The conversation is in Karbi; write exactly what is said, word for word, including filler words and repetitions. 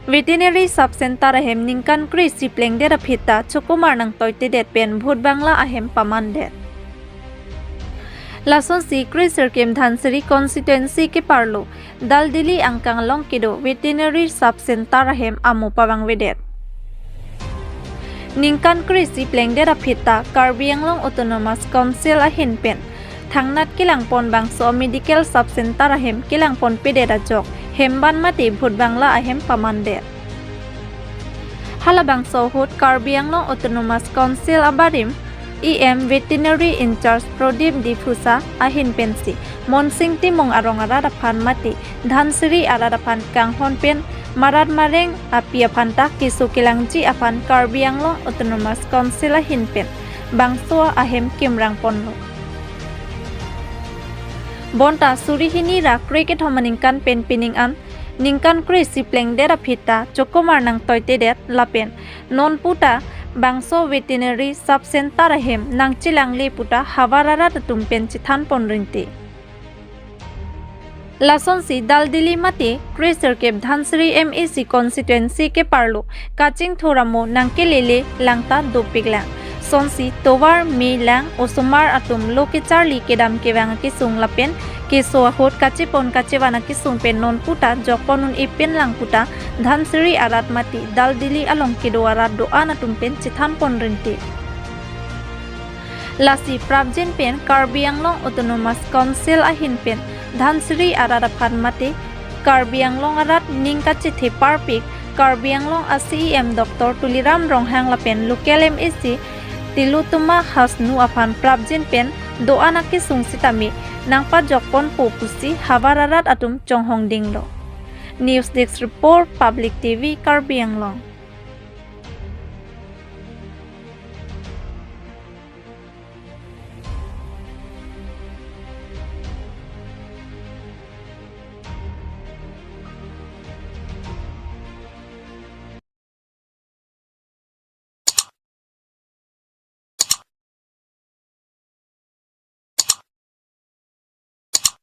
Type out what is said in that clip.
Veterinary Sub Center ahem ningkan kre-isi plengdet aphi ta chokomar nangtoitedet pen Bhut Bangla ahem pamandet. Lasonsi kre-sirkep Dhansiri constituency keparlo Daldili angkang along kedo Veterinary Sub Center ahem amo pavangvedet. Ningkan kre-isi plengdet aphi ta Karbi Anglong Autonomous Council ahin pen thangnat kelangpon bangso medical sub center ahem kelangponpedet ajok Hemban mate Bhut Bangla ahem pamandet. Halabangso ahut Karbi Anglong Autonomous Council abarim E M Veterinary in-charge Prodip Diphusa ahin pensi Monsing Timung arong arat aphan mate Dhansiri arat aphan kanghon pen marat mareng api aphan ta keso kelangji aphan Karbi Anglong Autonomous Council ahin pen bangso ahem kimrang ponlo. Bonta suri hini ra kre kethom aningkan pen pining an ningkan kre-isi plengdet aphi ta chokomar nangtoitedet lapen non puta bangso Veterinary Sub Center ahem nangchelangle puta havar arat atum pen chethan pon rinti. Lasonsi Daldili mate kre-sirkep Dhansiri M A C constituency keparlo kachingthur amo nangkelele langta dopiklang. Sonsi tovar, me, lang, osomar atum lo kecharli kedam kevang akesung lapen keso ahut kachepon kachevan akesung pen non puta jokpon un-e pinlang puta Dhansiri arat mate Daldili along kedo arat do-an atum pen chethan pon rinti. Lasi prapjin pen Karbi Anglong Autonomous Council ahin pen Dhansiri arat aphan mate Karbi Anglong arat ning kachethe parpik Karbi Anglong a C E M Doctor Tuliram Ronghang lapen local M A C Tilottama Hasnu aphan prapjin pen do-an akesung sitame nangpajokponpo pusi havar arat atum chonghong dinglo. News Desk Report, Public T V, Karbi Anglong.